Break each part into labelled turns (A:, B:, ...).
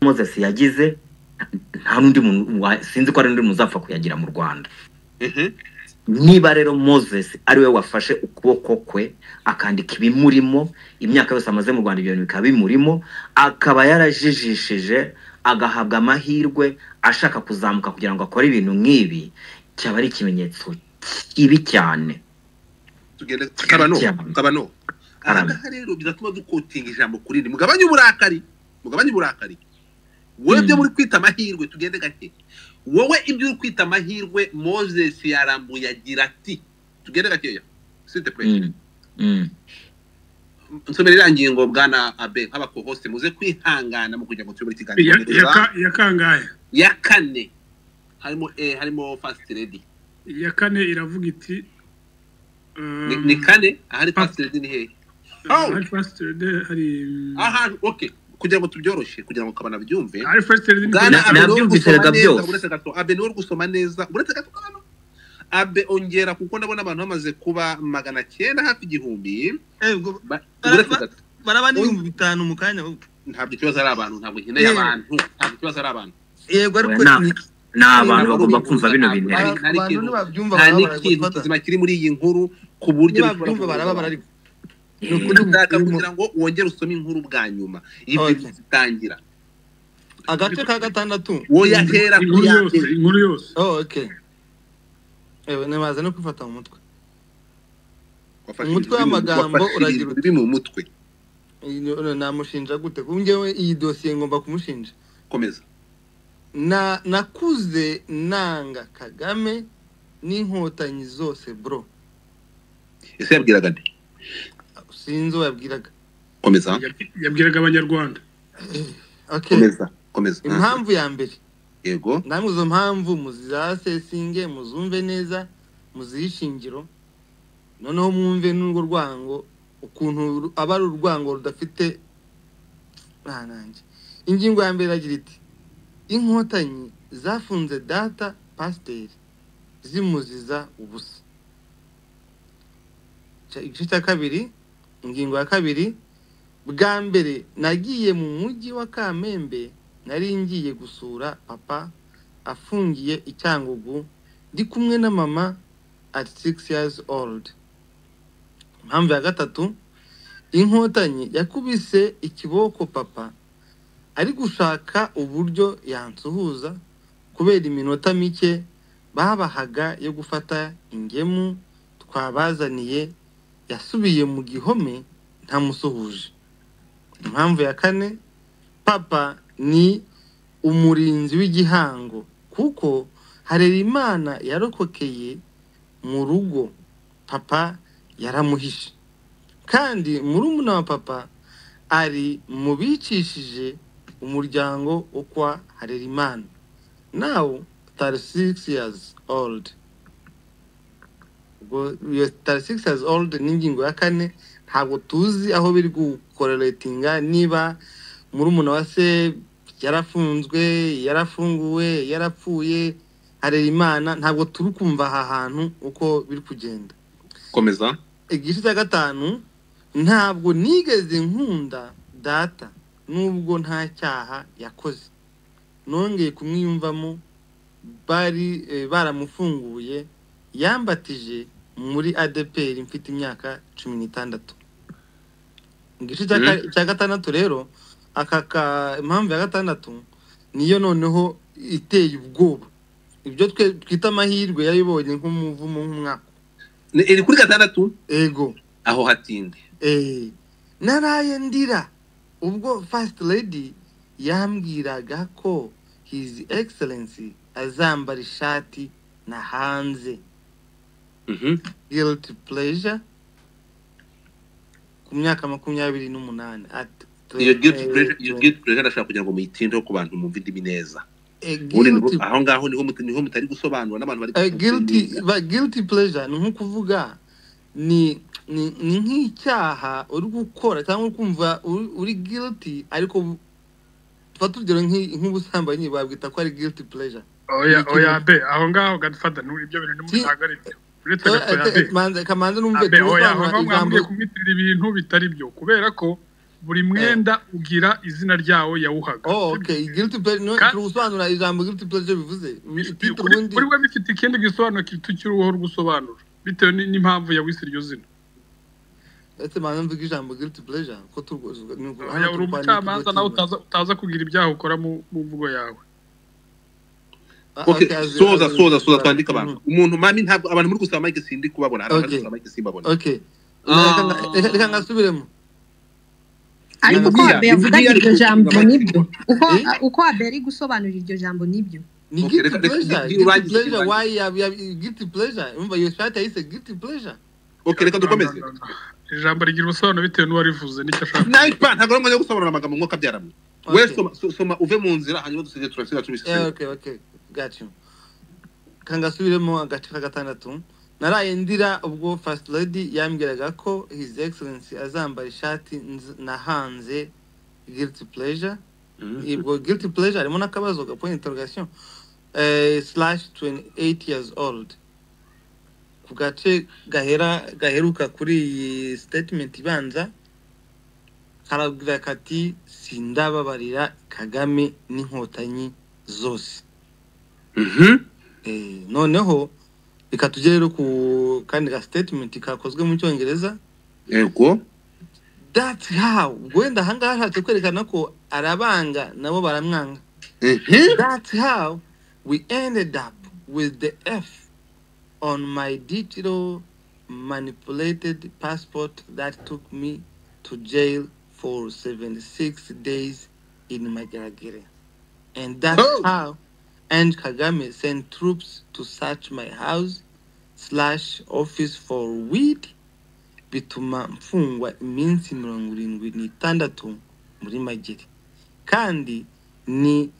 A: Moses yagize, nta n'undi muntu sinzi ko hari n'undi muntu uzapfa kuyagira mu Rwanda. Niba rero Moses ari we wafashe ukuboko kwe akandika ibimurimo, imyaka yose amaze mu Rwanda ibyo bintu bikaba bimurimo, akaba yarajijishije agahabwa amahirwe ashaka kuzamuka kugira ngo akore ibintu nk'ibi, cyaba ari ikimenyetso kibi cyane.
B: Tugende Kabano.
A: Cyane.
B: Kabano.
A: Karame.
B: Ahangaha rero biratuma duquotinga ijambo kuri rindi. Mugabanye uburakari, mugabanye uburakari. Wowe ibyo muri kwita amahirwe, tugende gake. Wowe ibyo uri kwita amahirwe, Moses yarambuye agira ati, tugende gakeya, s'il te plaît. Nsomera iriya ngingo, bwana Abe, nk'abaco-host muze kwihangana mu kugira ngo tuyobore ikiganiro neza.
C: Ya kangahe?
B: Ya kane, harimo first lady.
C: Iya kane iravuga iti
B: Ni kane ahari first lady ni hehe? Oh!
C: Hari first lady, hari
B: Ahantu, okay, kugira ngo tubyoroshye, kugira ngo Kabana byumve.
C: Hari first lady ni
B: Bwana Abe niwe uri
A: Nabyumvise
B: gusoma
A: rega
B: neza.
A: byose.
B: Uretse gato, Abe niwe uri gusoma neza. Uretse gato, Kabano. Abe, ongera, kuko ndabona abantu bamaze kuba 900, hafi 1000.
D: Ubwo
B: Uretse gato.
D: Baraba n'5000 mu kanya ahubwo.
B: Ntabwo ikibazo ari abantu, ntabwo nkeneye abantu, ntabwo ikibazo ari abantu.
D: Yego, ariko
A: Oya, ni abantu
B: Ntabwo
A: bagomba
B: uri
A: kumva bino bintu.
B: ntabwo
A: Erega.
B: nta
D: abantu
B: n'ikintu
D: nibabyumva
B: nta
D: baraba
B: n'ikintu
D: baragufata.
B: kizima kiri muri iyi nkuru ku buryo bishobora
D: Nibabyumva
B: guhuza
D: baraba
B: abantu.
D: barariko. Ni ukuri.
B: Ndashaka kugira ngo wongere usome inkuru bwa nyuma ibyo zitangira.
D: Agace ka gatandatu.
B: Wowe yahera ku
C: Inkuru
B: ya
C: yose,
B: mbere.
C: inkuru yose.
D: Oh, okay. Ewe, nemaze no kwifata mu mutwe.
B: Wafashe
D: Umutwe
B: ibintu bibi mu-
D: w'amagambo
B: wafashe
D: uragira
B: ibintu
D: uti
B: bibi mu mutwe.
D: Namushinja gute? Kuko njyewe iyi dosiye ngomba kumushinja.
B: Komeza.
D: Na nakuze nanga Kagame n'Inkotanyi zose, bro.
B: Ese yabwiraga nde?
D: Sinzi uwo yabwiraga.
B: Komeza.
C: Yabwiraga Abanyarwanda.
D: Okay.
B: Komeza, komeza.
D: Impamvu ya mbere, namwe izo mpamvu muzizasesinge, muzumve neza, muzihe ishingiro, noneho mwumve n'urwo rwango ukuntu aba ari urwango rudafite nta nanjye. Ingingo ya mbere iragira iti: "Inkotanyi zafunze data pasiteri zimuziza ubusa." Igice cya kabiri, ingingo ya kabiri: "Bwa mbere nagiye mu mujyi wa Kamembe, nari ngiye gusura papa afungiye i Cyangugu, ndi kumwe na mama at 6 years old." Impamvu ya gatatu: "Inkotanyi yakubise ikiboko papa ari gushaka uburyo yansuhuza kubera iminota mike babahaga yo gufata ingemu twabazaniye. Yasubiye mu gihome ntamusuhuje." Impamvu ya kane: "Papa ni umurinzi w'igihango kuko Harerimana yarokokeye mu rugo, papa yaramuhishe, kandi murumuna wa papa ari mu bicishije umuryango wo kwa Harerimana, now 36 years old." Ubwo iyo 36 years old ni ingingo ya kane. Ntabwo tuzi aho biri gucorrelatinga, niba murumuna wa se yarafunzwe, yarafunguwe, yarapfuye, Harerimana, ntabwo turi kumva aha hantu uko biri kugenda.
B: Komeza.
D: Igice cya gatanu: "Ntabwo nigeze nkunda data nubwo nta cyaha yakoze. Nongeye kumwiyumvamo bari baramufunguye. Yambatije muri ADEPR mfite imyaka 16." Igice cya gatandatu rero, aka ka impamvu ya gatandatu niyo noneho iteye ubwoba. Ibyo twe twita amahirwe yayibonye nk'umuvumo, nk'umwaka.
B: Iri kuri gatandatu?
D: Ego.
B: Aho hatinde.
D: "Naraye ndira ubwo first lady yambwiraga ko His Excellency azambara ishati na hanze." Guilty pleasure ku myaka 28 at
B: Iyo guilty pleasure, iyo guilty pleasure ndashaka kugira ngo muyitindeho ku bantu mumve indimi neza. Ubundi
D: guilty
B: aho ngaho niho mutari gusobanura n'abantu bari
D: guilty
B: gufunga.
D: Guilty pleasure ni nko kuvuga ni nk'icyaha uri gukora cyangwa uri kumva uri guilty, ariko tufate urugero nk'ubusambanyi babwita ko ari guilty pleasure.
C: Oya.
D: Ni ikintu
C: Oya be, aho ngaho gadufata ibyo bintu ntabwo ari byo, uretse gatoya be.
D: Manze kamanze numve.
C: Abe, oya, aho
D: Tubusobanura
C: ngaho
D: ijambo
C: mwambwiye kumwitirira ibintu bitari byo, kubera ko Buri mwenda ugira izina ryawo yawuhaga.
D: Oh, okay, guilty pleasure, no, turi gusobanura ijambo guilty pleasure bivuze. Title ubundi
C: Kuri we bifite ikindi gisobanuro tukiriho gusobanura bitewe n'impamvu yawise iryo zina.
D: Ese manza mvuga ijambo guilty pleasure ko
C: hano uri umucamanza nawe utaza kugira ibyaha ukora mu mvugo yawe.
B: Okay, soza soza soza, twandika abantu. Umuntu mami, ntabwo abantu muri gusaba mic, sindi kubabona. Hari abantu gusaba mic simbabona.
D: Okay, reka ngasubiremo.
E: Ariko uko Abe yavugaga iryo jambo nibyo, uko Abe ari gusobanura iryo jambo nibyo.
D: Ni guilty pleasure. Guilty pleasure, why ya guilty pleasure? Umva, iyo shati yayise guilty pleasure.
B: Okay, reka dukomeze.
C: Ijambo rigira ubusobanuro bitewe n'uwarivuze n'icyo ashaka.
B: Sniper, ntabwo ari umwanya wo gusobanura amagambo, mwuka byaramwe. We soma, soma uve mu nzira, hanyuma dusigaye turasiga tubisesengura.
D: Okay, got you. Kangasubiremo agace ka gatandatu. Naraye ndira ubwo First Lady yambwiraga ko His Excellency azambara ishati nahanze guilty pleasure. Ubwo guilty pleasure harimo n'akabazo ga point interrogation, slash 28 years old. Ku gace gahera gaheruka kuri iyi statement ibanza karagira kati: "Sindababarira Kagame n'Inkotanyi zose." Noneho reka tujye rero ku kandi ga statement kakozwe mu Cyongereza. That's how, wenda ahangaha ashatse kwerekana ko arabanga nabo baramwanga. "That's how we ended up with the F on my digital manipulated passport that took me to jail for 76 days in Mageragere. And that's how and Kagame sent troops to search my house/office for weed, bituma mfungwa iminsi 76 muri Magere." Kandi ni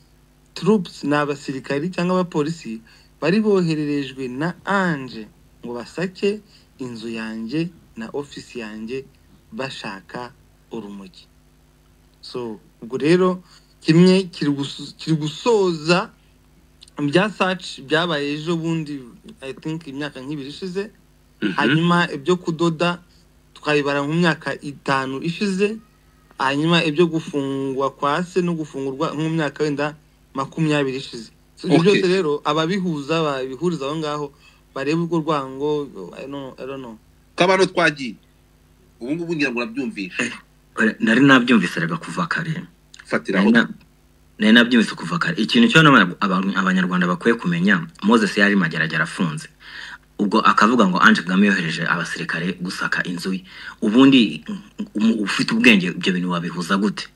D: troops, ni abasirikari cyangwa abapolisi bari bohererejwe na Ange ngo basake inzu yanjye na ofisi yanjye bashaka urumogi. So ubwo rero kimwe kiri gusoza bya search byabaye ejo bundi, I think imyaka nk'ibiri ishize. Hanyuma ibyo kudoda tukabibara mu myaka 5 ishize. Hanyuma ibyo gufungwa kwa se no gufungurwa nko mu myaka wenda 20 ishize. So ibyo byose rero ababihuza babihuriza aho ngaho barebe urwo rwango. I don't know.
B: Kabano, twagiye ubu ngubu, ngira ngo urabyumvishe.
A: Nari nabyumvise rega kuva kare.
B: Fatiraho.
A: Nari nabyumvise kuva kare. Ikintu cyo Abanyarwanda bakwiye kumenya, Moses yari Mageragere afunze, ubwo akavuga ngo Ange Kagame yohereje abasirikare gusaka inzu ye. Ubundi ufite ubwenge ibyo bintu wabihuza gute?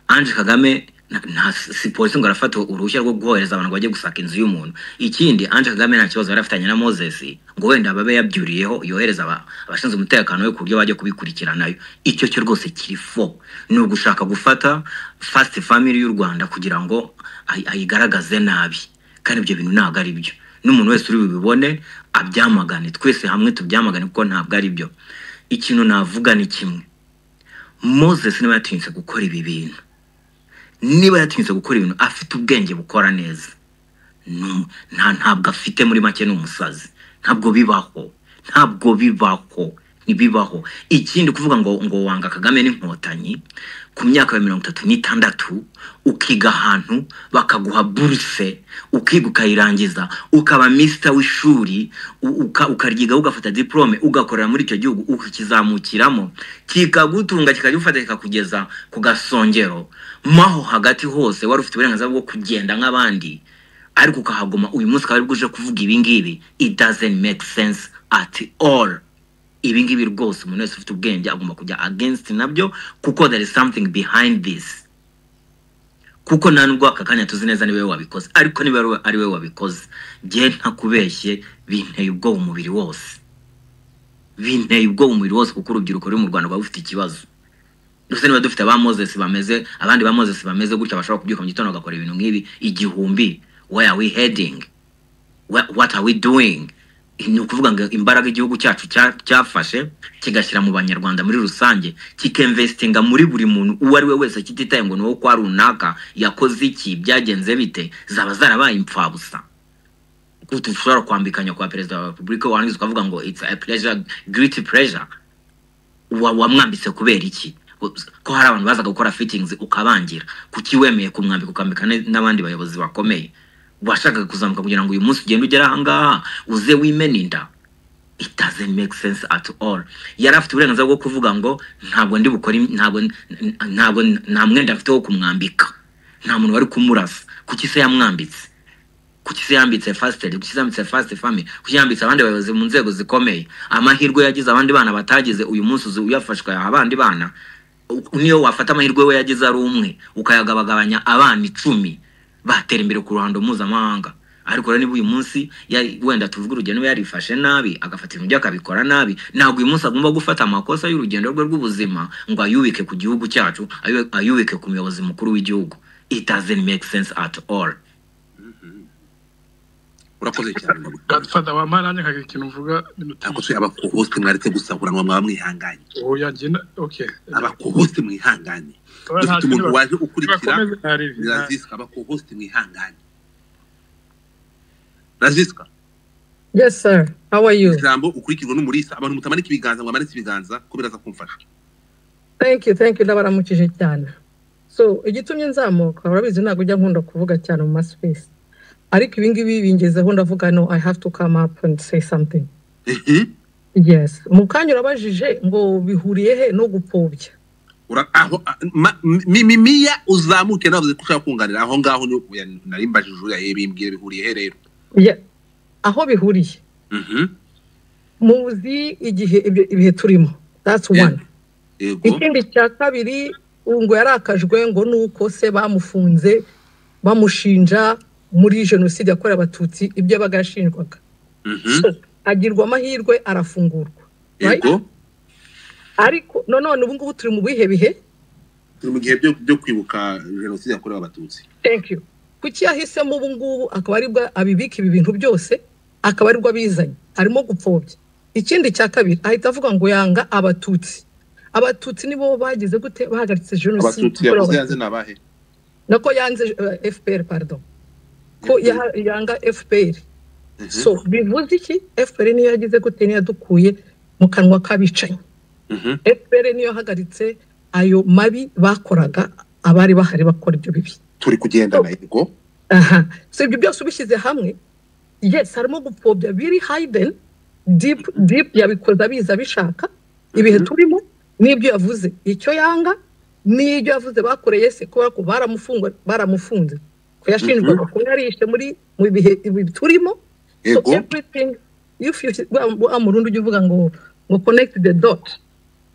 A: Ange Kagame nta si polisi ngo arafata uruhushya rwo guhohereza abantu ngo bajye gusaka inzu y'umuntu. Ikindi, Ange Kagame nta kibazo yari afitanye na Moses ngo wenda babe yabyuriyeho yohereza abashinzwe umutekano we ku buryo bajya kubikurikiranayo. Icyo cyo rwose kiri fo ni ugushaka gufata first family y'u Rwanda kugira ngo ayigaragaze nabi, kandi ibyo bintu ntabwo ari byo. N'umuntu wese uri bubibone abyamagane, twese hamwe tubyamagane, kuko ntabwo ari byo. Ikintu navuga ni kimwe: Moses niba yatinyutse gukora ibi bintu, niba yatinyutse gukora ibintu afite ubwenge bukora neza, ntabwo afite, muri make ni umusazi. Ntabwo bibaho, ntabwo bibaho, ntibibaho. Ikindi, kuvuga ngo wanga Kagame n'Inkotanyi ku myaka ya 36, ukiga ahantu bakaguha buruse, ukiga ukayirangiza, ukaba mister w'ishuri, ukaryiga, ugafata diplôme, ugakorera muri icyo gihugu, ukakizamukiramo, kikagutunga, kikagufata, kikakugeza ku gasongero, maho hagati hose wari ufite uburenganzira bwo kugenda nk'abandi, ariko ukahaguma, uyu munsi ukaba aribwo uje kuvuga ibi ngibi, it doesn't make sense at all. Ibi ngibi rwose umuntu wese ufite ubwenge agomba kujya against nabyo, kuko there is something behind this. Kuko nta nubwo aka kanya tuzi neza niba we wabikoze, ariko niba ari we wabikoze, njye ntakubeshye binteye ubwoba umubiri wose, binteye ubwoba umubiri wose, kuko urubyiruko ruri mu Rwanda rwaba rufite ikibazo. Ndetse niba dufite ba Moses bameze, abandi ba Moses bameze gutya, bashobora kubyuka mu gitondo bagakora ibintu nk'ibi igihumbi, where are we heading? What are we doing? Ni ukuvuga ngo imbaraga igihugu cyacu cyafashe kigashyira mu Banyarwanda muri rusange, kikinvestinga muri buri muntu uwo ari we wese, kititaye ngo ni uwo kwa runaka, yakoze iki, byagenze bite, zaba zarabaye impfabusa. Kuko dushobora kwambikanya kwa perezida wa repubulika, warangiza ukavuga ngo it's a pleasure, great pleasure. Wamwambitse kubera iki? Ko hari abantu bazaga gukora fittings ukabangira, kuki wemeye kumwambika ukambika n'abandi bayobozi bakomeye? Washakaga kuzamuka kugira ngo uyu munsi ugende ugere ahangaha uze wimena inda. It doesn't make sense at all. Yari afite uburenganzira bwo kuvuga ngo ntabwo ndi bukore, ntabwo nta mwenda afite wo kumwambika, nta muntu wari kumurasa. Kuki se yamwambitse? Kuki se yambitse first lady? Kuki se yambitse first family? Kuki yambitse abandi bayobozi mu nzego zikomeye? Amahirwe yagize abandi bana batagize, uyu munsi uzi uyafashwe abandi bana. Niyo wafata amahirwe we yagize ari umwe ukayagabagabanya abana 10 batera imbere ku ruhando mpuzamahanga. Ariko rero niba uyu munsi wenda tuvuge urugendo, niba yarifashe nabi agafata ibintu bye akabikora nabi, ntabwo uyu munsi agomba gufata amakosa y'urugendo rwe rw'ubuzima ngo ayubike ku gihugu cyacu, ayubike ku muyobozi mukuru w'igihugu. It doesn't make sense at all.
B: Urakoze cyane.
C: Godfather, wampaye nanjye nkagira ikintu mvuga minota.
B: Ntabwo se aba-co-host mwaretse gusahuranwa, mwaba mwihanganye?
C: Oya, njye okay.
B: Aba-co-host mwihanganye,
C: Oya,
B: dufite
C: nta
B: umuntu
C: kintu
B: waje ukurikira.
C: Nibakomeze ntaribi.
B: Ni Raziska. Aba-co-host mwihangane. Raziska.
F: Yes, sir. How are you?
B: Ijambo, ukurikirwa n'Umurisa. Abantu mutamanika ibiganza, mwamanitse ibiganza ko biraza kumfasha.
F: Thank you, thank you. Ndabaramukije cyane. So, igitumye nzamuka, urabizi ntabwo ujya nkunda kuvuga cyane mu maspace. Ariko ibi ngibi bingezeho ndavuga no, I have to come up and say something. Yes. Mu kanya urabajije ngo bihuriye he no gupfobya.
B: Aho Mimiya uzamuke, navuze ko ushaka kunganira aho ngaho. Oya, nari mbajije uriya, ye bimbwire bihuriye he rero.
F: Yeah. Aho bihuriye. Muzi igihe ibihe turimo. That's one. Ikindi cya kabiri, ubu ngo yarakajwe ngo nuko se bamufunze bamushinja muri jenoside yakorewe Abatutsi, ibyo yabaga yashinjwaga. So, agirwa amahirwe arafungurwa. Right?
B: Yego.
F: Ariko none ubu ngubu turi mu bihe bihe?
B: Turi mu gihe byo kwibuka jenoside yakorewe Abatutsi.
F: Thank you. Kuki yahisemo ubu ngubu akaba aribwo abibika ibi bintu byose, akaba aribwo abizanye, arimo gupfobya? Ikindi cya kabiri, ahita avuga ngo yanga Abatutsi. Abatutsi nibo bagize gute? Bahagaritse jenoside
B: Abatutsi
F: yakorewe
B: yavuze
F: Abatutsi.
B: yanze ni abahe?
F: Nako yanze FPR, pardon, ko yanga FPR. So bivuze iki? FPR niyo yagize gute? Niyo yadukuye mu kanwa k'abicanyi. FPR niyo yahagaritse ayo mabi bakoraga, abari bahari bakora ibyo bibi.
B: Turi kugendana, yego.
F: Aha, so ibyo byose ubishyize hamwe, yes, harimo gupfobya biri hidden deep deep, yabikoze abizi, abishaka. Ibihe turimo n'ibyo yavuze, icyo yanga n'ibyo yavuze bakoreye se, kubera ko baramufunze ko yashinjwaga kuba yarishe muri mu bihe ibi turimo. So everything, if you wa murundi ujya uvuga ngo connect the dot.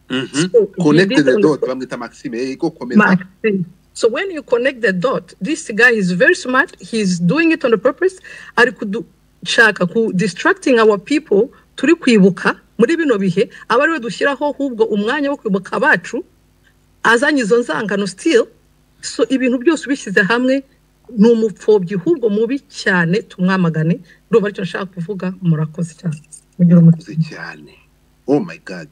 F: So,
B: Connect
F: this
B: the dot, bamwita Maxime. Yego, komeza.
F: Maxime. So when you connect the dot, this guy is very smart. He's doing it on the purpose. Ari kudushaka ku distracting our people turi kwibuka muri bino bihe, aba ariwe dushyiraho ahubwo umwanya wo kwibuka abacu, azanye izo nzangano still. So ibintu byose ubishyize hamwe, ni umupfobyi ahubwo mubi cyane, tumwamagane. Ndumva aricyo nshaka kuvuga. Murakoze cyane. Mugire
B: Murakoze
F: umutima.
B: cyane. Oh my God.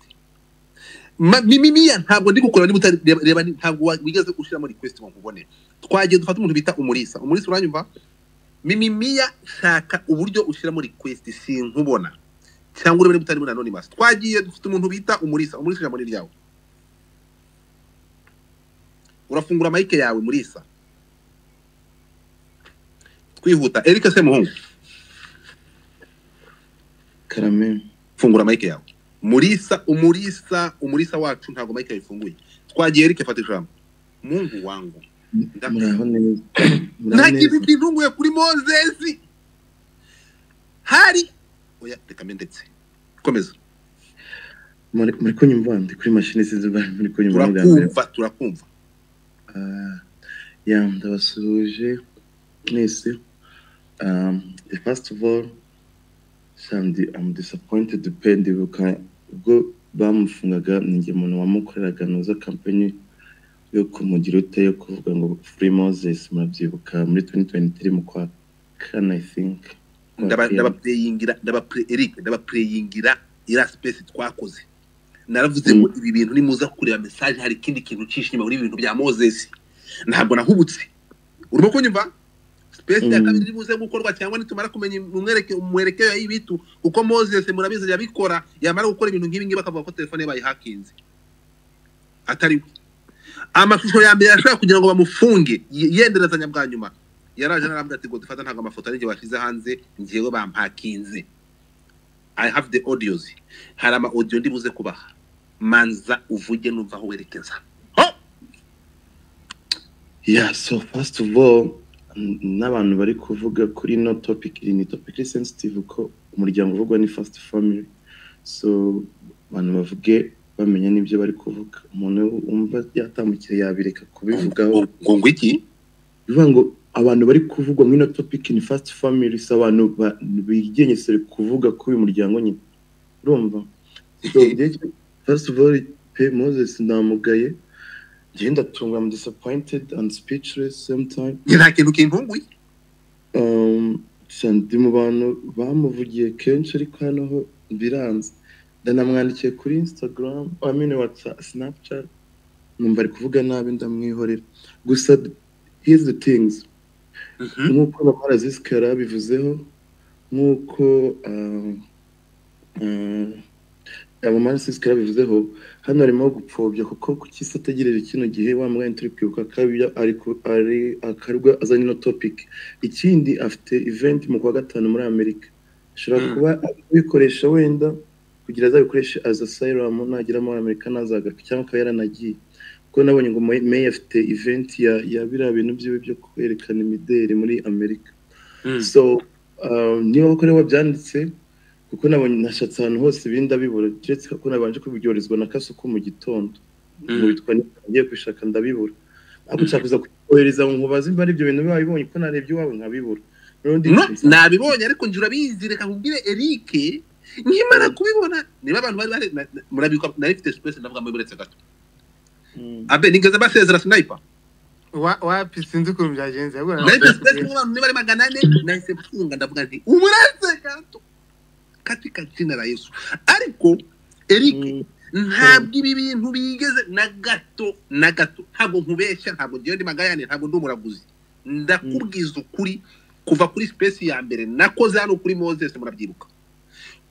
B: Mimiya, ntabwo ndi gukora niba utari reba, ntabwo wigeze ushyiramo request ngo nkubone. Twagiye dufata umuntu bita Umurisa. Umurisa, uranyumva? Mimiya, shaka uburyo ushyiramo request, sinkubona, cyangwa urebe niba utari muri anonymous. Twagiye dufite umuntu bita Umurisa. Umurisa, ijambo ni ryawe, urafungura mic yawe Murisa. Twihuta. Eric Semuhungu.
G: Karame.
B: Fungura mic yawe Murisa. Umurisa, Umurisa wacu ntabwo mic yawe ifunguye. Twagiye, Eric, fata ijambo. Mungu wangu.
G: Muraho neza, muraho
B: Nta kintu
G: neza.
B: kintunguye kuri Moses hari. Oya, reka mbe ndetse, komeza.
G: Muri kunyumva? Ndi kuri mashini, sinzi niba muri kunyumva bwa mbere.
B: Turakumva, turakumva.
G: Ah, ya, ndabasuhuje mwese. First of all, Sandi, I'm disappointed pe. Ndibuka ubwo bamufungaga, ni njye muntu wamukoreraga noza campaign yo kumugira ute, yo kuvuga ngo "Free Moses". Murabyibuka muri 2023 mu kwa kane, I think, kwa kane.
B: Ndabapureyingira, Eric, ndabapureyingira iriya space twakoze. Naravuze ngo ibi bintu nimuza kureba message, hari ikindi kintu cyishe inyuma muri ibi bintu bya Moses. Ntabwo nahubutse, urimo kunyumva? Space ya kabiri iri buze gukorwa cyangwa nitumara kumenya umwereke umwerekeo y'ibitu, kuko Moses murabizi yabikora, yamara gukora ibintu nk'ibi ngibi bakavuga ko telefone ye bayihakinze atari we. Amashusho ya mbere yashaka kugira ngo bamufunge yenderezanya bwa nyuma yaraje narambwira ati Godfather ntabwo amafoto ari njye washyize hanze, njyewe bampakinze. I have the audios, hari ama audio ndi buze kubaha, manza uvuge numva aho werekeza.
G: Yeah, so first of all, n'abantu bari kuvuga kuri no topic, iri ni topic iri sensitive ko umuryango uvugwa ni first family, so abantu bavuge bamenya n'ibyo bari kuvuga. Umuntu wumva yatambukira yabireka kubivugaho.
B: Ngo iki?
G: Bivuga ngo abantu bari kuvugwa muri no topic ni first family, so abantu bigengesere kuvuga kuri uyu muryango nyine, urumva? So first of all, pe Moses ndamugaye, njye ndatunga, I'm disappointed and speechless same time.
B: Nta kintu kintunguye.
G: Ndi mu bantu bamuvugiye kenshi, ariko hano ho biranze. Ndanamwandikiye kuri Instagram, I mean WhatsApp, Snapchat, numva ari kuvuga nabi ndamwihorera. Gusa here's the things, nk'uko Bamara Ziska yarabivuzeho, nk'uko Bamara Ziska yarabivuzeho, hano harimo gupfobya kuko kuki se ategereje kino gihe wa mwanya turi kwibuka kabiri ari akarwa azanye no topic. Ikindi afite event mu kwa gatanu muri Amerika, ashobora kuba abikoresha wenda kugira azabikoreshe as asylum nagera muri Amerika nazagaruka, cyangwa akaba yaranagiye. Kuko nabonye ngo May afite event ya biriya bintu byiwe byo kwerekana imideli muri Amerika. So niba koko ariwe wabyanditse, kuko nabonye nashatse ahantu hose ibindi ndabibura, keretse ko nabanje kubyoherezwa na Kasuku mu gitondo, ngo bitwa ngiye kubishaka ndabibura, ariko nshaka kuza kohereza ngo nkubaze nimba ari ibyo bintu wabibonye, ko narebye iwawe nkabibura.
B: Nabibonye ariko njye urabizi, reka nkubwire Eric, nkimara kubibona niba abantu bari murabikwa, nari mfite space ndavuga muri buretse gato. Abe nigeze basezera sniper
D: wapi sinzi ukuntu byagenze,
B: nari mfite space n'abantu niba ari 400 nahise mfunga ndavuga nti umuretse gato katika jina la Yesu. Ariko Eric ntabwo ibi bintu bigeze na gato na gato, ntabwo nkubeshya, ntabwo ngiye ndi magayane, ntabwo ndi umuraguzi, ndakubwiza ukuri. Kuva kuri space ya mbere nakoze hano kuri Moses, murabyibuka,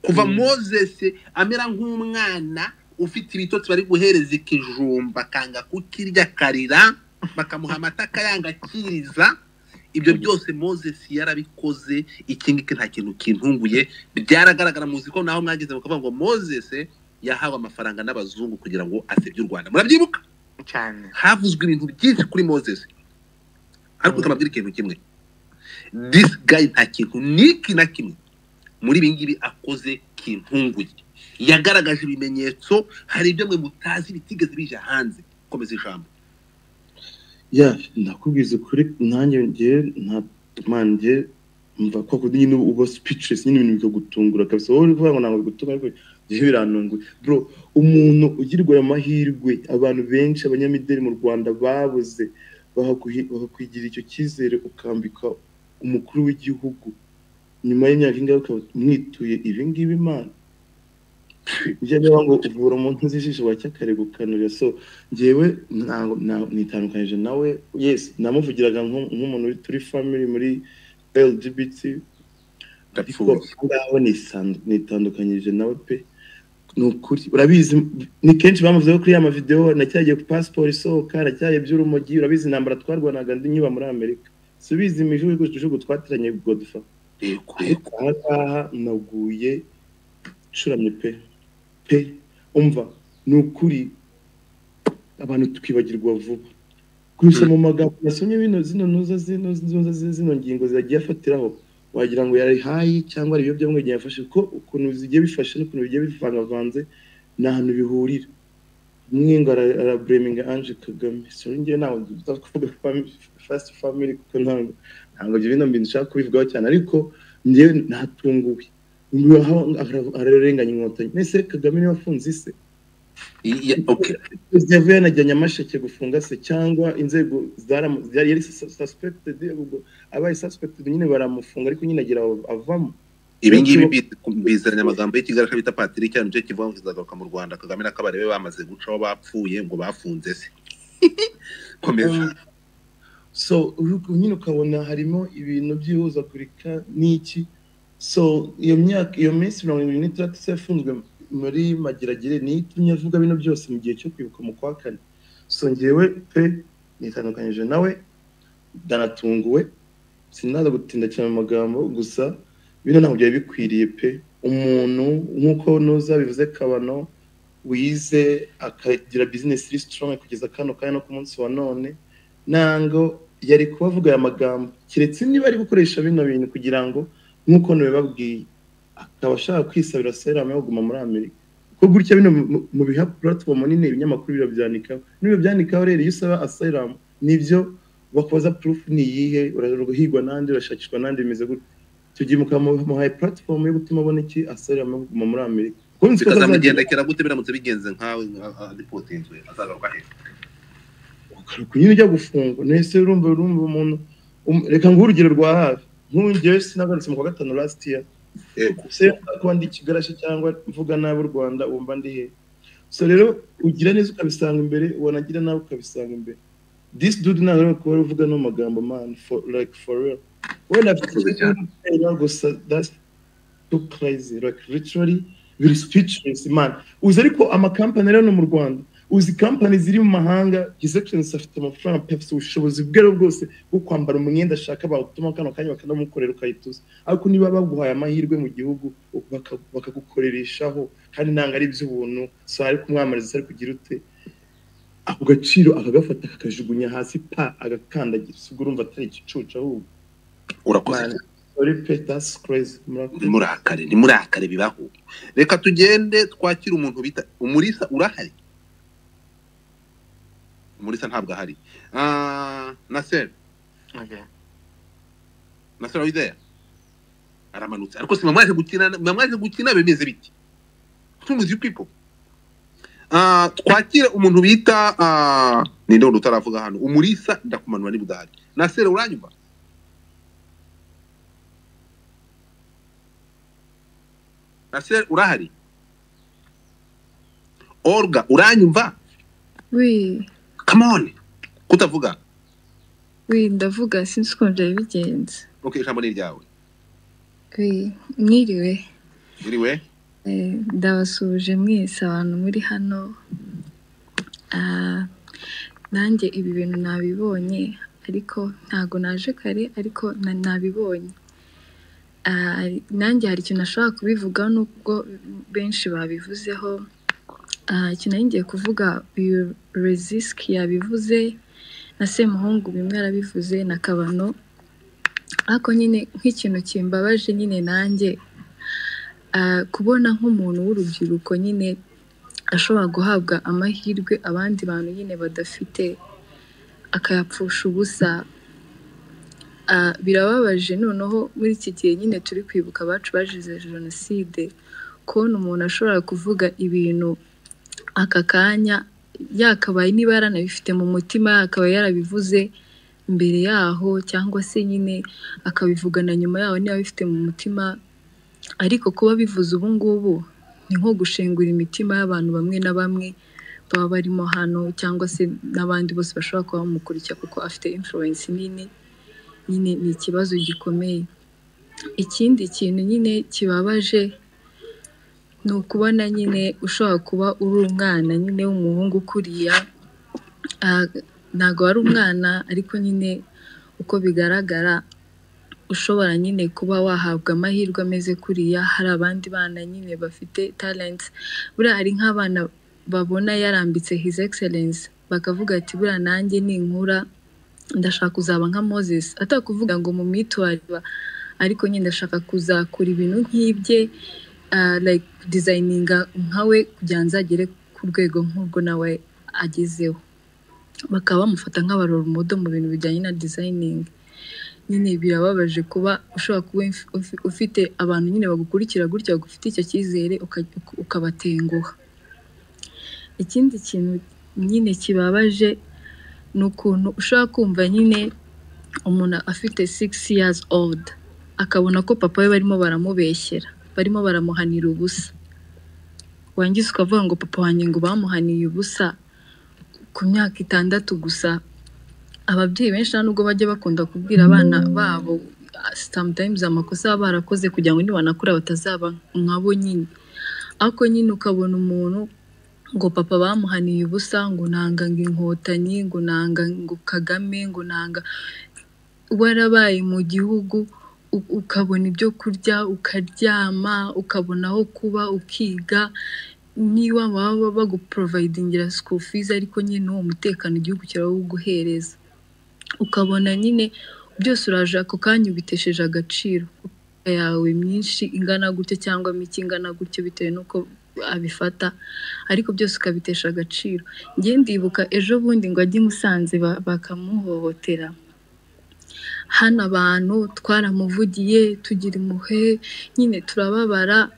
B: kuva Moses amera nk'umwana ufite ibitotsi bari guhereza ikijumba kanga kukirya karira, bakamuha amata akayanga akiriza, ibyo byose Moses yarabikoze. Iki ngiki nta kintu kintunguye, byaragaragara muzi ko naho mwageze mukavuga ngo Moses yahawe amafaranga n'abazungu kugira ngo asebye u Rwanda, murabyibuka
D: cyane.
B: Havuzwe ibintu byinshi kuri Moses, ariko kamabwira ikintu kimwe, this guy nta kintu niki na kimwe muri ibi ngibi akoze kintunguye. Yagaragaje ibimenyetso, hari ibyo mwe mutazi bitigeze bija hanze. Komeza ijambo.
G: Ya, ndakubwiza ukuri nanjye ngiye nta manje mva ko kundi nyine uba speechless nyine ibintu bikagutungura kabisa. Wowe uri kuvuga ngo ntabwo bigutunga, ariko ngiye birantunguye bro. Umuntu ugirwa aya mahirwe, abantu benshi abanyamideli mu Rwanda babuze, bakakwigira icyo cyizere ukambika umukuru w'igihugu nyuma y'imyaka ingahe ukaba mwituye ibi ngibi Imana. Njye niba ngo uvura umuntu uzijisho wacyakare gukanurira. So njyewe nitandukanyije nawe, yes namuvugiraga nk'umuntu turi family muri LGBT, ariko ngaho nitandukanyije nawe pe, ni ukuri. Urabizi ni kenshi bamuvuzeho kuri ya mavideo, nacyagiye ku passport isohoka, nacyagiye by'urumogi, urabizi intambara twarwanaga ndi nkiba muri Amerika, subizi imijugu twatiranye Godfa. Ariko aha naguye curamye pe pe, umva ni ukuri abantu tukibagirwa vuba. Gusa mu magambo nasomye bino zino ntuza zino ngingo zagiye afatiraho, wagira ngo yari hayi cyangwa ari ibiyobyabwenge yafashe, ko ukuntu zigiye bifashe n'ukuntu bigiye bivangavanze ni ahantu bihurira. Umwe ngo arablaminga Ange Kagame, sorry ngiye ntabwo kuvuga first family kuko ntabwo ibyo bintu nshaka kubivugaho cyane, ariko njyewe natunguwe ararenganya inkotanyi. Nese Kagame niwe afunze ise? Yavuye yanajya Nyamasheke gufunga se, cyangwa inzego zari yari suspected, ubwo abaye suspected nyine baramufunga, ariko nyine agira avamo.
B: Ibi ngibi bizeranya amagambo y'ikigarasha bita Patrick, cyane cyo kivuga ngo kizagaruka mu Rwanda, Kagame na Kabarebe bamaze gucaho bapfuye ngo bafunze se. Komeza.
G: So nyine ukabona harimo ibintu byihuzagurika n'iki. So iyo myaka, iyo minsi 76 yafunzwe muri Mageragere niyo itumye avuga bino byose mu gihe cyo kwibuka mu kwa kane. So njyewe pe nitandukanyije nawe, ndanatunguwe, sinaza gutinda cyane mu magambo, gusa bino ntabwo byari bikwiriye pe. Umuntu nk'uko nuza bivuze Kabano wize akagira business iri strong kugeza kano kanya no ku munsi wa none, ntango yari kubavuga aya magambo keretse niba ari gukoresha bino bintu kugira ngo nk'uko nabibabwiye akaba ashaka kwisabira asylum yo kuguma muri Amerika. Kuko gutya bino mu biha platform nini ibinyamakuru birabyandikaho, niba byandikaho rero iyo usaba asylum nibyo bakubaza proof ni iyihe, urahigwa nande, urashakishwa nande, bimeze gute. Icyo gihe mukamuhaye platform yo gutuma abona iki asylum yo kuguma muri Amerika. Kuko nzi ko atazagira
B: Bikazamugendekera gute biramutse bigenze nkawe deportinzwe, azagaruka he?
G: Ugaruka nyine ujya gufungwa. Nese urumva umuntu reka nguhe urugero rwa hafi, nk'ubu njyewe sinagarutse mu kwa gatanu last year.
B: Yego.
G: Se kuba ndi ikigarasha cyangwa mvuga nabi u Rwanda, wumva ndi he? So rero ugira neza ukabisanga imbere, wanagira nabi ukabisanga imbere. This dude ntabwo ari kuba uvuga no magambo man, for like for real. Wenda afite
B: Urakoze cyane.
G: icyo gusa that's too crazy, like literally very speechless man. Uzi ariko amakampani rero no mu Rwanda, uzi kampani ziri mu mahanga, His Excellency afite amafaranga pe, afite ubushobozi bwe rero bwose bwo kwambara umwenda ashaka bawutuma kano kanya bakanamukorera ukayituza. Ariko niba baguhaye amahirwe mu gihugu bakagukorereshaho kandi ntabwo ari iby'ubuntu, so ari kumwamariza ari kugira ute ako gaciro akagafata akakajugunya hasi pa agakandagira, si ubwo urumva atari igicucu ahubwo.
B: Urakoze
G: Man,
B: cyane.
G: sorry pe, that's crazy. Murakoze.
B: Ntimurakare, ntimurakare, bibaho. Reka tugende twakire umuntu bita Umurisa. Urahari Umurisa? Ntabwo ahari. Nasser.
D: Okay.
B: Nasser, are you there? Aramanutse. Ariko si mwaje gukina, mwaje gukina bimeze biti? What's wrong with you people? Twakire umuntu bita ninde wundi utaravuga hano? Umurisa ndakumanura niba udahari. Nasser, uranyumva? Nasser, urahari? Olga, uranyumva?
H: Oui,
B: Come on, kutavuga.
H: oui, ndavuga, sinzi ukuntu byari bigenze.
B: Okay, ijambo ni iryawe.
H: Oui, mwiriwe.
B: Iriwe.
H: Ndabasuhuje mwese abantu muri hano. Ah, nanjye ibi bintu nabibonye, ariko ntago naje kare, ariko nabibonye. Ah, nanjye hari ikintu nashobora kubivugaho nubwo benshi babivuzeho. Ah, ikintu nari ngiye kuvuga, uyu Reziski yabivuze, na Semuhungu bimwe arabivuze, na Kabano. Ariko nyine nk'ikintu kimbabaje nyine nanjye, kubona nk'umuntu w'urubyiruko nyine ashobora guhabwa amahirwe abandi bantu nyine badafite, akayapfusha ubusa. Birababaje noneho muri iki gihe nyine turi kwibuka abacu bazize jenoside, kubona umuntu ashobora kuvuga ibintu aka kanya yakabaye niba yaranabifite mu mutima yakabaye yarabivuze mbere yaho, cyangwa se nyine akabivugana nyuma yaho niba abifite mu mutima, ariko kuba bivuze ubu ngubu ni nko gushengura imitima y'abantu bamwe na bamwe baba barimo hano, cyangwa se n'abandi bose bashobora kuba bamukurikira kuko afite influence nini. Nyine ni ikibazo gikomeye. Ikindi kintu nyine kibabaje ni ukubona nyine ushobora kuba uri umwana nyine w'umuhungu kuriya, ntabwo wari umwana ariko nyine uko bigaragara ushobora nyine kuba wahabwa amahirwe ameze kuriya. Hari abandi bana nyine bafite talents, buriya hari nk'abana babona yarambitse His Excellence bakavuga ati buriya nanjye ninkura ndashaka kuzaba nka Moses, atakuvuga ngo mu myitwarire, ariko nyine ndashaka kuzakora ibintu nk'ibye, like designinga nkawe kugira ngo nzagere ku rwego nk'urwo nawe agezeho. Bakaba bamufata nk'abaroromodo mu bintu bijyanye na designing. Nyine birababaje kuba ushobora kuba ufite abantu nyine bagukurikira gutya, bagufite icyo cyizere ukabatenguha. Ikindi kintu nyine kibabaje ni ukuntu ushobora kumva nyine umuntu afite 6 years old akabona ko papa we barimo baramubeshyera, barimo baramuhanira ubusa, wangiza ukavuga ngo papa wanjye ngo bamuhaniye ubusa ku myaka 6 gusa. Ababyeyi benshi nta nubwo bajya bakunda kubwira abana babo sometimes amakosa baba barakoze kugira ngo nibanakura batazaba nkabo nyine, ariko nyine ukabona umuntu Ngo papa bamuhaniye ubusa, ngo nanga ngo Inkotanyi, ngo nanga ngo Kagame, ngo nanga. Warabaye mu gihugu, ukabona ibyo kurya, ukaryama, ukabona aho kuba, ukiga, niba baba baguprovidingira school fees, ariko nyine n'uwo mutekano igihugu kirawuguhereza, ukabona nyine byose uraje ako kanya ubitesheje agaciro yawe myinshi ingana gutyo cyangwa mike ingana gutyo, bitewe n'uko abifata, ariko byose ukabitesha agaciro. Njye ndibuka ejo bundi ngo ajye i Musanze bakamuhohotera. Hano abantu twaramuvugiye, tugira impuhwe nyine, turababara.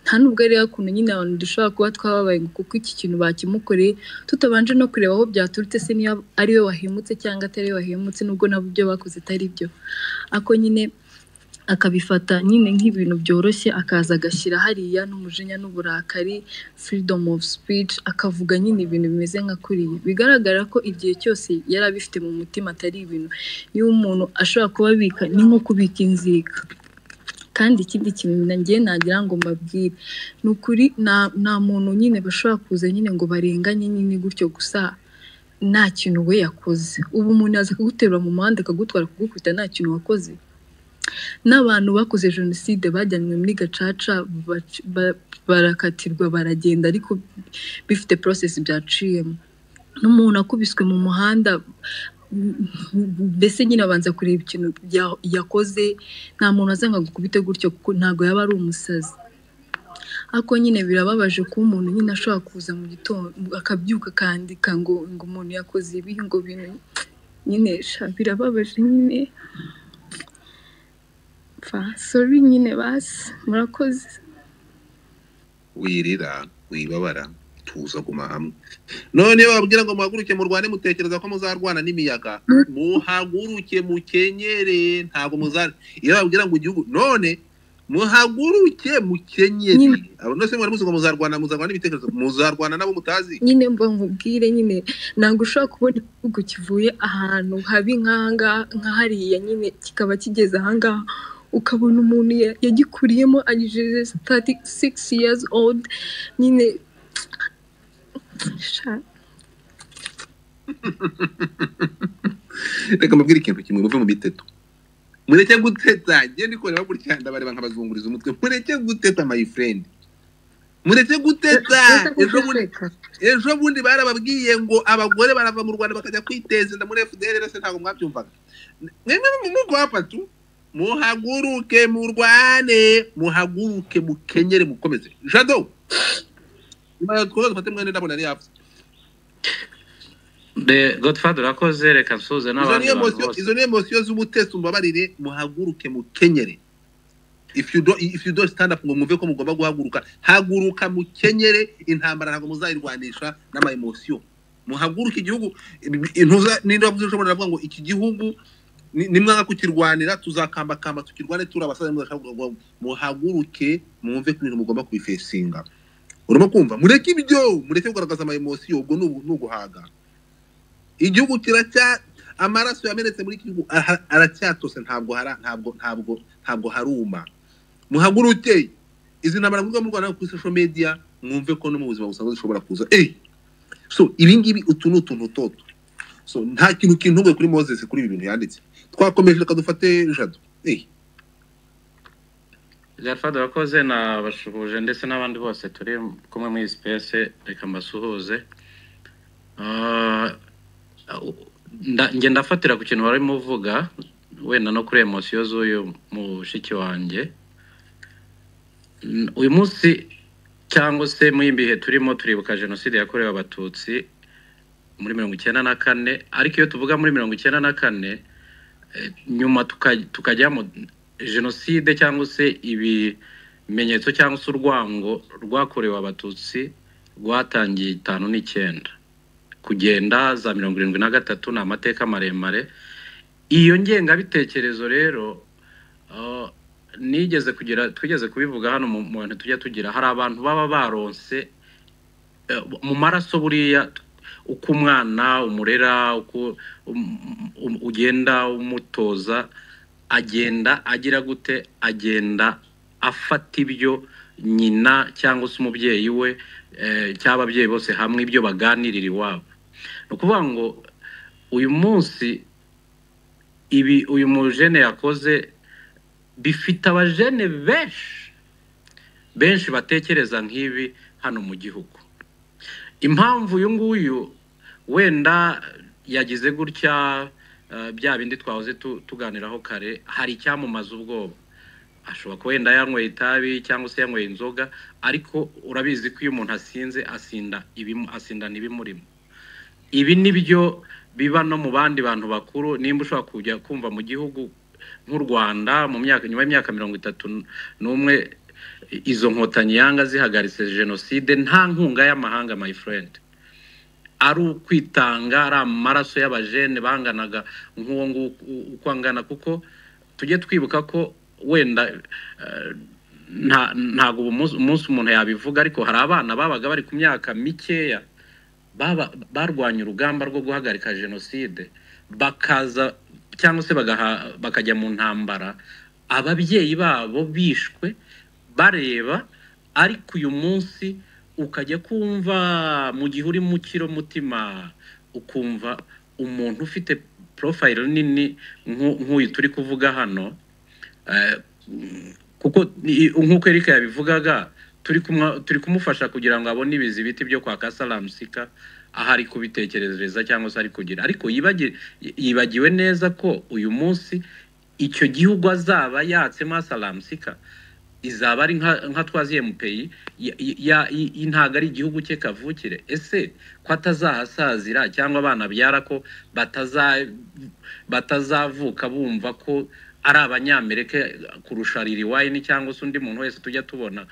H: Nta nubwo ari ukuntu nyine abantu dushobora kuba twababaye ngo kuko iki kintu bakimukoreye, tutabanje no kureba aho byaturutse, se niba ari we wahemutse cyangwa atari we wahemutse, nubwo nabo ibyo bakoze atari byo. Ako nyine akabifata nyine nk'ibintu byoroshye, akaza agashyira hariya n'umujinya n'uburakari, freedom of speech, akavuga nyine ibintu bimeze nka kuriya. Bigaragara ko igihe cyose yari abifite mu mutima, atari ibintu niba umuntu ashobora kuba abika, ni nko kubika inzika. Kandi ikindi kintu njye nagira ngo mbabwire ni ukuri, nta muntu nyine bashobora kuza nyine ngo barenganye nyine gutyo gusa nta kintu we yakoze. Ubu umuntu yaza akaguterura mu muhanda, akagutwara, kugukubita nta kintu wakoze. N'abantu bakoze jenoside bajyanywe muri gacaca, barakatirwa, baragenda, ariko bifite process byaciyemo. N'umuntu akubiswe mu muhanda, mbese nyine abanza kureba ikintu yakoze. Nta muntu aza ngo agukubite gutyo, kuko ntabwo yaba ari umusazi. Ariko nyine birababaje kuba umuntu nyine ashobora kuza mu gitondo akabyuka akandika ngo umuntu yakoze ibi, ngo bintu nyine sha birababaje nyine. Pfa, sorry nyine, basi murakoze.
B: Wirira, wibabara, tuza, guma hamwe. None iyo bababwira ngo muhaguruke murwane, mutekereza ko muzarwana n'imiyaga? Muhaguruke mukenyere, ntabwo muza. Iyo bababwira ngo igihugu, none muhaguruke mukenyere.
H: Nyine.
B: Abo nose mwari muzi ngo muzarwana n'ibitekerezo, muzarwana nabo mutazi.
H: Nyine mba nkubwire nyine, ntabwo ushobora kubona igihugu kivuye ahantu habi nk'ahangaha, nka hariya nyine, kikaba kigeze ahangaha, ukabona umuntu yagikuriyemo agejeje 36 years old nyine sha.
B: Reka mbabwire ikintu kimwe: muve mu biteto, mureke guteta. Njye ndi kureba gutya, ndabareba nkabazunguriza umutwe. Mureke guteta, my friend, mureke guteta.
E: Ese
B: Ejo bundi,
E: guseka.
B: Ejo bundi barababwiye ngo abagore barava mu Rwanda bakajya kwiteza inda muri FDL, se ntabwo mwabyumvaga mwemwe? Muko hapa tu, muhaguruke murwane, muhaguruke mukenyere, mukomeze. Jado, nyuma ya twese dufate mwene, ndabona yari yapfa.
I: The Godfather, urakoze. Reka nsuhuze
B: Izo
I: n'abandi
B: ni
I: bantu
B: emotion,
I: bose.
B: izo ni emotion z'ubutesi, umbabarire. Muhaguruke mukenyere. If you don't stand up ngo mwumve ko mugomba guhaguruka, haguruka mukenyere. Intambara ntabwo muzayirwanisha n'ama emotion. Muhaguruke. Igihugu intuza ninde wavuze ushobora kuvuga ngo iki gihugu nimwanga kukirwanira, tuzakambakamba tukirwane turi abasaza. Muhaguruke mwumve ko ibintu mugomba kubifacinga. Urimo kumva? Mureke ibyo, mureke kugaragaza ama emotion. Ubwo ni uguhaga. Igihugu kiracya, amaraso yamenetse muri iki gihugu aracyatose, ntabwo hara, ntabwo haruma. Muhaguruke. Izi ntambara muvuga mu Rwanda kuri social media, mwumve ko no mu buzima busanzwe zishobora kuza. So ibi ngibi, utu ni utuntu toto. So nta kintu kintunguye kuri Moses, kuri ibi bintu yanditse. Twakomeje, reka dufate Jado.
I: Godfather, urakoze. Nabashuhuje ndetse n'abandi bose turi kumwe muri iyi space, reka mbasuhuze. Njye ndafatira ku kintu warimo uvuga, wenda no kuri emotion z'uyu mushiki wanjye. Uyu munsi cyangwa se muri ibi bihe turimo turibuka jenoside yakorewe Abatutsi muri 94. Ariko iyo tuvuga muri 94, nyuma tukajya mu jenoside cyangwa se ibimenyetso cyangwa se urwango rwakorewe Abatutsi rwatangiye 59 kugenda za 73, ni amateka maremare. Iyo ngengabitekerezo rero, nigeze kugira, twigeze kubivuga hano mu bintu tujya tugira, hari abantu baba baronse mu maraso. Buriya uko umwana umurera, uko ugenda umutoza, agenda agira gute? Agenda afata ibyo nyina cyangwa se umubyeyi we. cy'ababyeyi bose hamwe, ibyo baganirira iwabo. Ni ukuvuga ngo uyu munsi ibi uyu mujene yakoze bifite abajene benshi benshi batekereza nk'ibi hano mu gihugu. Impamvu uyu nguyu wenda yagize gutya, bya bindi twahoze tuganiraho kare, hari icyamumaza ubwoba. Ashobora kuba wenda yanyweye itabi cyangwa se yanyweye inzoga, ariko urabizi ko iyo umuntu asinze asinda asindana ibimurimo. Ibi ni byo biba no mu bandi bantu bakuru. Nimba ushobora kujya kumva mu gihugu nk'u Rwanda mu myaka nyuma y'imyaka 31 izo nkotanyi yanga zihagaritse jenoside nta nkunga y'amahanga, my friend, ari ukwitanga, ari amaraso y'abajene banganaga nk'uwo nguwo uko angana. Kuko tujye twibuka ko wenda ntabwo ubu umunsi umuntu yabivuga, ariko hari abana babaga bari ku myaka mikeya barwanya urugamba rwo guhagarika jenoside, bakaza cyangwa se bakajya mu ntambara, ababyeyi babo bishwe bareba. Ariko uyu munsi ukajya kumva mu gihe uri mu mutima, ukumva umuntu ufite profile nini nk'uyu turi kuvuga hano, kuko nk'uko Eric yabivugaga, turi kumufasha kugira ngo abone ibizibiti byo kwa Kasalamusika aho ari kubitekerereza cyangwa se ari kugira, ariko yibagiwe neza ko uyu munsi icyo gihugu azaba yatsemo Asalamusika izaba ari nka troisième pays, ntabwo ari igihugu cye kavukire. Ese ko atazahasazira cyangwa abana abyara ko batazavuka bumva ko ari abanyamerika kurusha Lil Wayne cyangwa se undi muntu wese tujya tubona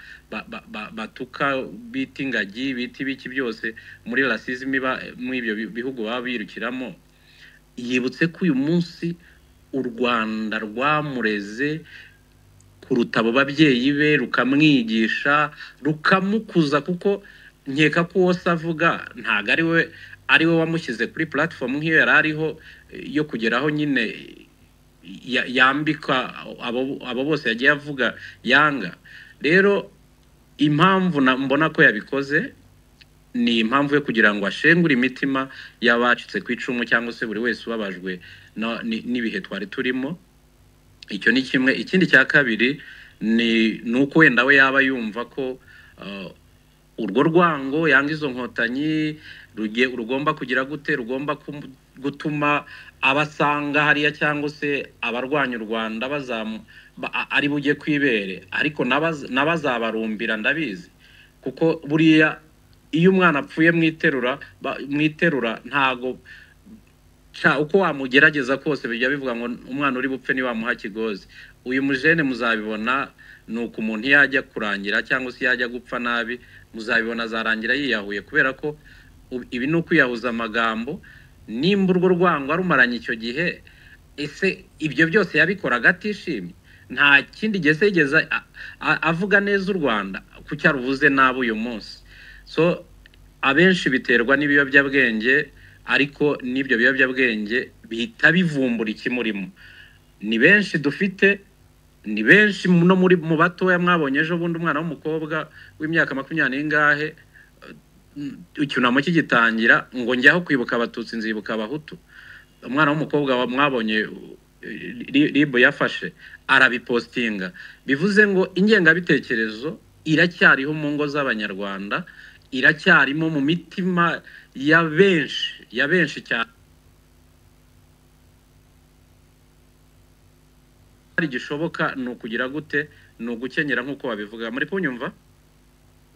I: batuka, bita ingagi, bita ibiki byose muri racism iba muri ibyo bihugu baba birukiramo. Yibutse ko uyu munsi u Rwanda rwamureze kuruta abo babyeyi be, rukamwigisha, rukamukuza, kuko nkeka ko uwo se avuga ntabwo ari we wamushyize kuri platform nk'iyo yari ariho yo kugeraho nyine yambika abo bose yagiye avuga yanga. Rero impamvu mbona ko yabikoze ni impamvu yo kugira ngo ashengure imitima y'abacitse ku icumu cyangwa se buri wese ubabajwe n'ibihe twari turimo. Icyo ni kimwe. Ikindi cya kabiri ni uko wenda we yaba yumva ko urwo rwango yanga izo nkotanyi rugomba kugira gute, rugomba gutuma abasanga hariya cyangwa se abarwanya u Rwanda ari bujye kwibere, ariko n'abazabarumbira ndabizi, kuko buriya iyo umwana apfuye mwiterura ntago uko wamugerageza kose bijya bivuga ngo umwana uri bupfe niwamuha kigozi. Uyu mujene muzabibona ni uko umuntu yajya kurangira cyangwa se yajya gupfa nabi, muzabibona azarangira yiyahuye, kubera ko ibi ni ukwiyahuza amagambo. Nimba urwo rwango arumaranye icyo gihe, ese ibyo byose yabikoraga atishimye? Nta kindi gihe se yigeze avuga neza u Rwanda, kuki aruvuze nabi uyu munsi? So abenshi biterwa n'ibiyobyabwenge, ariko n'ibyo biyobyabwenge bihita bivumbura ikimurimo. Ni benshi dufite, ni benshi no muri mu batoya. Mwabonye ejo bundi umwana w'umukobwa w'imyaka 20 icyunamo kigitangira ngo njyaho kwibuka abatutsi nzibuka abahutu. Umwana w'umukobwa mwabonye ribo yafashe arabipostinga. Bivuze ngo ingengabitekerezo iracyariho mu ngo z'abanyarwanda, iracyarimo mu mitima ya benshi cyane. Gishoboka ni ukugira gute, ni ugukenyera nk'uko babivuga. Muri kunyumva?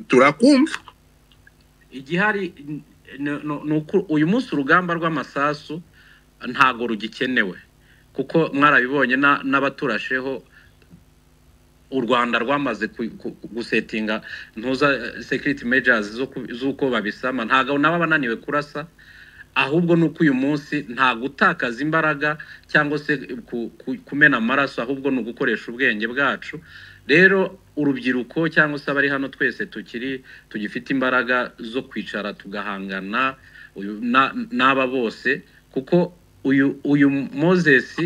B: Turakumva.
I: Igihari ni uko uyu munsi urugamba rw'amasasu ntago rugikenewe, kuko mwarabibonye n'abaturasheho u Rwanda rwamaze gusetinga ntuza security measures z'uko babisama, ntago nabo bananiwe kurasa. Ahubwo nuko uyu munsi nta gutakaza imbaraga cyangwa se kumena amaraso, ahubwo ni ugukoresha ubwenge bwacu. Rero urubyiruko cyangwa se abari hano twese tugifite imbaraga zo kwicara tugahangana n'aba bose, kuko uyu Moses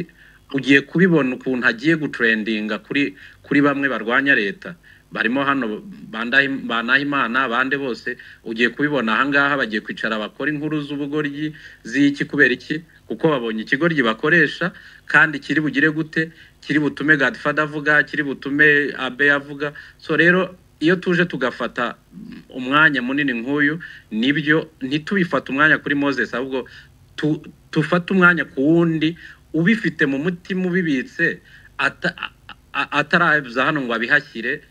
I: ugiye kubibona ukuntu agiye gutrendinga kuri bamwe barwanya leta. Barimo hano Banahimana, abandi bose ugiye kubibona ahangaha, bagiye kwicara bakora inkuru z'ubugoryi z'iki. Kubera iki? Kuko babonye ikigoryi bakoresha, kandi kiri bugire gute? Kiri butume Godfather avuga, kiri butume Abe avuga. So rero iyo tuje tugafata umwanya munini nk'uyu, nibyo, ntitubifate umwanya kuri Moses, ahubwo tufate umwanya ku wundi ubifite mu mutima, ubibitse ataraza hano ngo abihashyire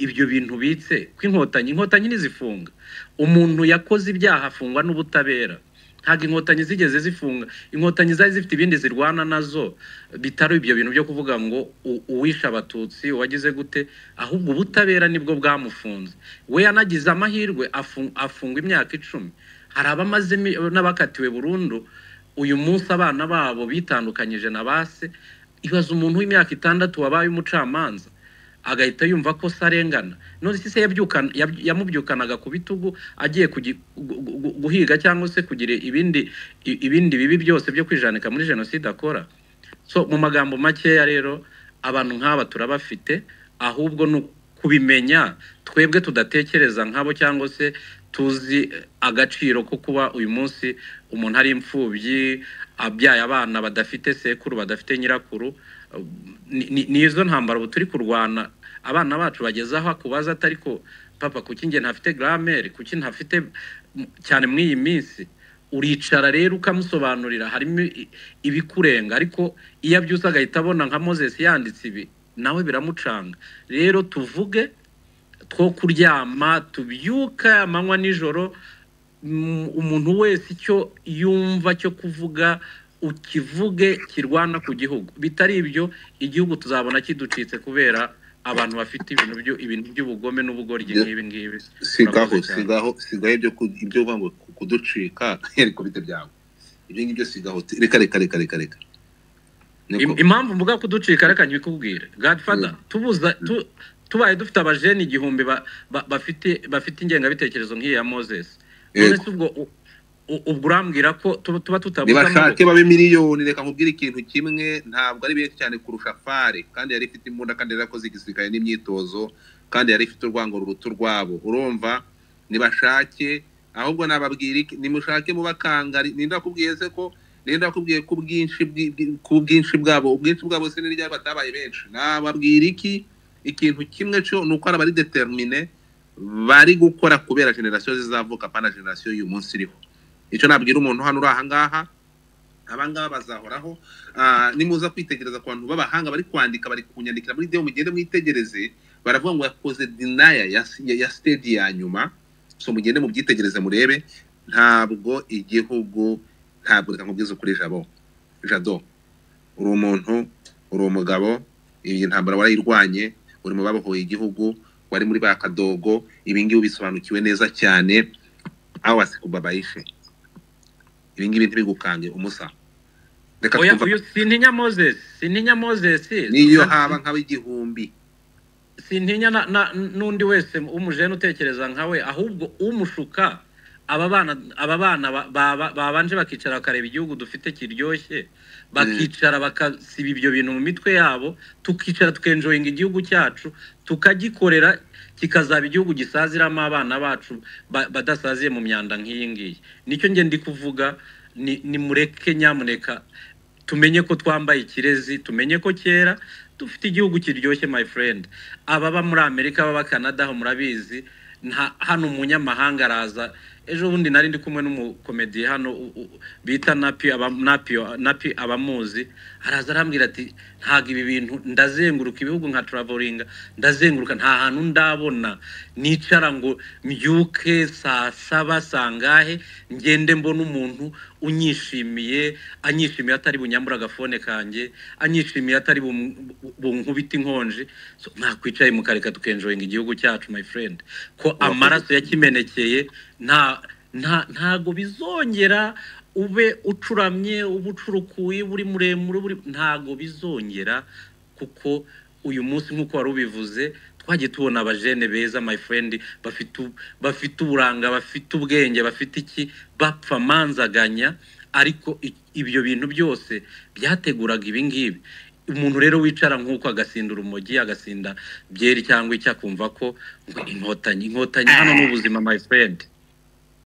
I: ibyo bintu bitse ko inkotanyi ntizifunga umuntu yakoze ibyaha, afungwa n'ubutabera. Ntabwo Inkotanyi zigeze zifunga. Inkotanyi zari zifite ibindi zirwana nazo bitari ibyo bintu byo kuvuga ngo uwishe Abatutsi wagize gute, ahubwo ubutabera nibwo bwamufunze. We yanagize amahirwe afungwa imyaka 10. Hari abamaze n'abakatiwe burundu uyu munsi, abana babo bitandukanyije na base. Ibaza umuntu w'imyaka 6 wabaye umucamanza, agahita yumva ko se arengana. None se yamubyukanaga ku bitugu agiye guhiga cyangwa se kugira ibindi bibi byose byo kwijanika muri jenoside akora? So mu magambo makeya rero, abantu nk'aba turabafite, ahubwo ni kubimenya twebwe tudatekereza nkabo, cyangwa se tuzi agaciro ko kuba uyu munsi umuntu ari imfubyi, abyaye abana badafite sekuru, badafite nyirakuru. Ni izo ntambara ubu turi kurwana. Abana bacu bageze aho akubaza ati: "Ariko papa, kuki njye ntafite grand-mère? Kuki ntafite?" Cyane muri iyi minsi uricara rero ukamusobanurira, harimo ibikurenga. Ariko iyo abyutse agahita abona nka Moses yanditse ibi, nawe biramucanga. Rero tuvuge two kuryama, tubyuka amanywa nijoro. Umuntu wese icyo yumva cyo kuvuga ukivuge kirwana ku gihugu. Bitari ibyo, igihugu tuzabona kiducitse kubera abantu bafite ibintu by'ubugome n'ubugoryi nk'ibi ngibi.
B: Sigaho.
I: Murakoze cyane.
B: Sigaho, sigaho ibyo uvuga ngo kuducika, ariko bite byawe ibyo ngibyo? Sigaho, reka, reka, reka, reka, reka. Niko.
I: Impamvu mvuga kuducika, reka nkikubwire, Godfather. Tubuza tubaye dufite abajene 1000 bafite ingengabitekerezo nk'iyi ya Moses, none se ubwo urambwira ko tuba tutabuze
B: Nibashake
I: amaboko?
B: babe miliyoni. Reka nkubwire ikintu kimwe: ntabwo ari benshi cyane kurusha FAR, kandi yari ifite imbunda, kandi yari yarakoze igisirikare n'imyitozo, kandi yari ifite urwango ruruta urwabo. Urumva, nibashake, ahubwo nababwira iki? Nimushake mubakangari. Ninde wakubwiye se ko, ninde wakubwiye ko ubwinshi bwabo, ubwinshi bwabo se ni ryari batabaye benshi? Nababwira iki? Ikintu kimwe cyo ni uko ari abari déterminés, bari gukora kubera génération zizavuka, apana génération y'uyu munsi iriho. Icyo nabwira umuntu hano uri ahangaha, abangaba bazahoraho. Nimuza kwitegereza ku bantu b'abahanga bari kwandika, bari kunyandikira muri DM, mugende mwitegereze, baravuga ngo yakoze denial ya stage ya nyuma. So mugende mubyitegereze murebe. Ntabwo igihugu, ntabwo, reka nkubwize ukuri, Jabo, Jado, uri umuntu, uri umugabo, iyi ntambara warayirwanye, uri mu babohoye igihugu, wari muri ba Kadogo, ibi ngibi ubisobanukiwe neza cyane. Aho wasikubabayishe, ibi ngibi ntibigukange umusa. Reka
I: Oya.
B: Twumva.
I: Uyu sintinya Moses, sintinya Moses.
B: Niyo haba nk'ab'igihumbi.
I: Sintinya n'undi wese w'umujene utekereza nkawe, ahubwo umushuka, aba bana babanje bakicara bakareba igihugu dufite kiryoshye, bakicara bakasiba ibyo bintu mu mitwe yabo, tukicara tukenjoyinga igihugu cyacu, tukagikorera, kikazaba igihugu gisaziramo abana bacu badasaziye mu myanda nk'iyi ngiyi. Nicyo nge ndi kuvuga. Ni mureke nyamuneka tumenye ko twambaye ikirezi, tumenye ko kera dufite igihugu kiryoshye, my friend. Ababa muri Amerika, ababa Canada, aho murabizi, nta hano umunyamahanga araza. Ejo bundi nari ndi kumwe n'umukomediye hano bita Napi, aba Napi abamuzi, araza arambwira ati: "Ntabwo ibi bintu, ndazenguruka ibihugu nka travelinga, ndazenguruka, nta hantu ndabona nicara ngo mbyuke saa saba, saa ngahe, ngende mbona umuntu unyishimiye, anyishimiye atari bunyambura agafone kanjye, anyishimiye atari bunkubite inkonji." So, mwakwicaye mukareka tukenjoyinga igihugu cyacu, my friend, ko
B: Urakoze.
I: amaraso yakimenekeye ntago bizongera. Ube ucuramye, ube ucurukuye, ube uri muremure, ube ntago bizongera, kuko uyu munsi nk'uko wari ubivuze, twagiye tubona abajene beza, my friend, bafite uburanga, bafite ubwenge, bafite iki, bapfa manzaganya. Ariko ibyo bintu byose byateguraga ibi ngibi. Umuntu rero wicara nk'uko agasinda urumogi, agasinda byeri cyangwa icyo, akumva ko ngo Inkotanyi, Inkotanyi hano ni ubuzima, my friend.